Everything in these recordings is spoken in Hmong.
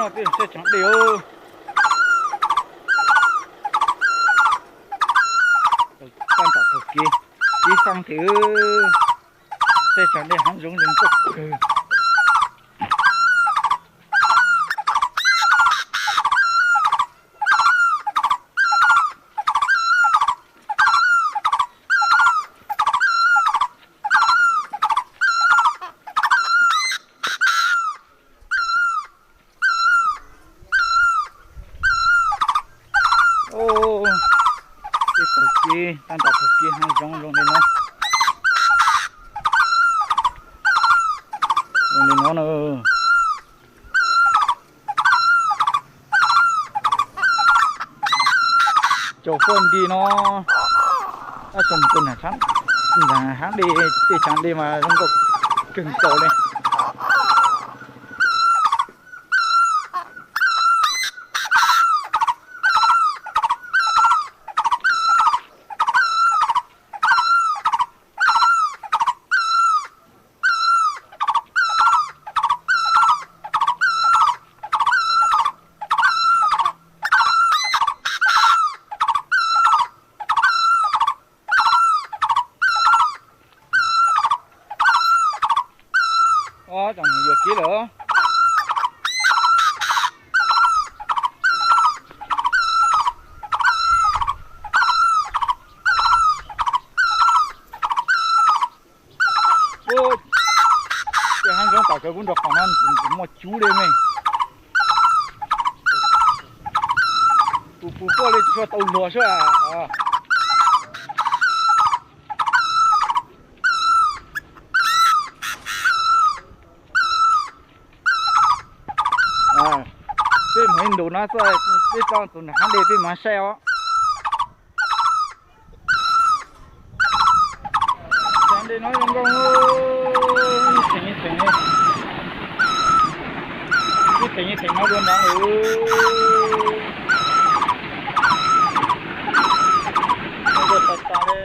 Peb saib tsev dej, tab tom taug kev, kev faj thiab, saib tsev dej hav zoov zoo nkauj kawg. Peb taug kev, tab tom taug kev hav zoov zoo li no. Zoo li no na. Cov huab nti no, tab sis mus tus nram hav dej, tej tsev dej mas zoo nkauj kawg nkaus li. Os, tseem mus yuam kev lawm. Tej hav zoov tom kawg pub nrog qhov no muaj cub li me. Pus pus puaj li tsis tshua tau luag xwb. Peb mus ib ntus no, peb tso tus nram hav dej peb mam saib os. Tsev dej no zoo nkauj, ib theem ib theem, ib theem ib theem no dua nrad lawm. Dua tas tas li.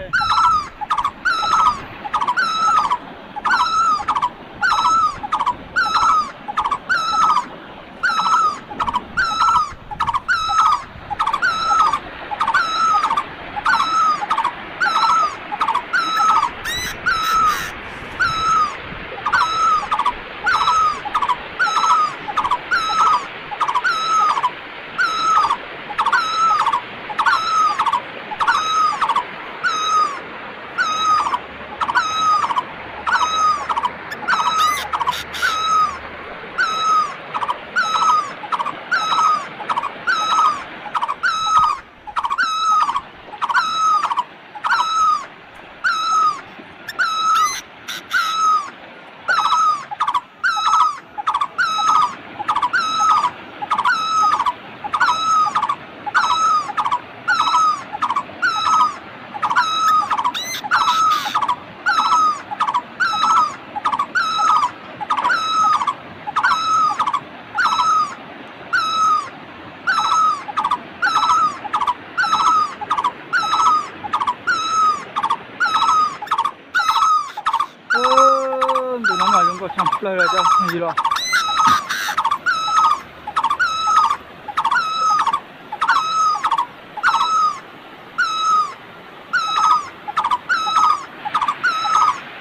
Ntu no mas zoo nkauj tshaj plaws li cov phooj ywg los.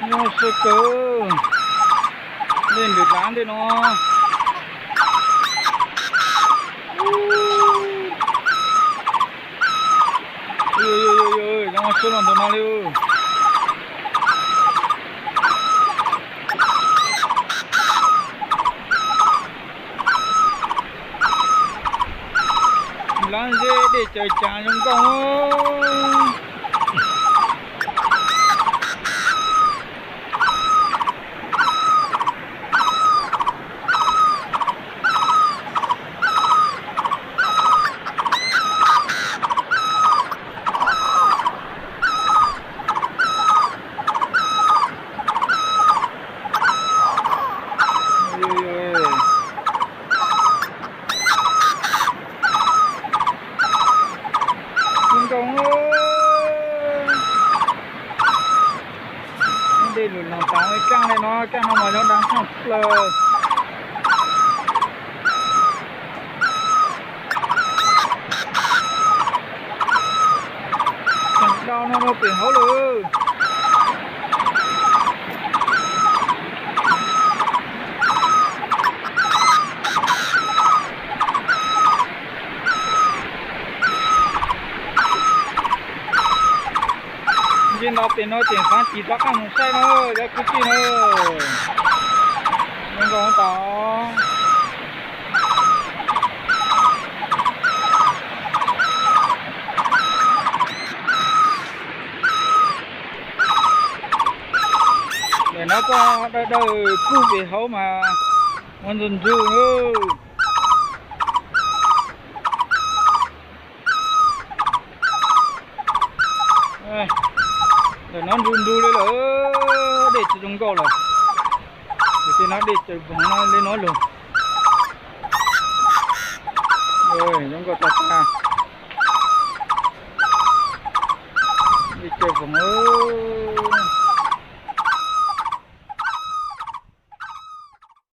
Nyob sab kawg, dej ntws dav ntej no. Yog sab los ntawm no li. Lawv zeb dej caws cas zoo nkauj. Zoo nkauj. Dej lug loog tas, kaaj li no, kaaj no mas zoo dab tshaj plaws. No rau pem hauv lawm. Nce nto pem no tseem fav tis rov qab mus saib na, cov kwv tij na. Zoo nkauj tas. Ntawm no koj dawb dawb kub pem hauv mas ua ntxuj ntxuj. Ntawm no ntug ntug li lawm, dej tsis zoo nkauj lawm. Tus no dej tsaws voog no li no lug. Zoo nkauj tag tag. Dej tsaws voog.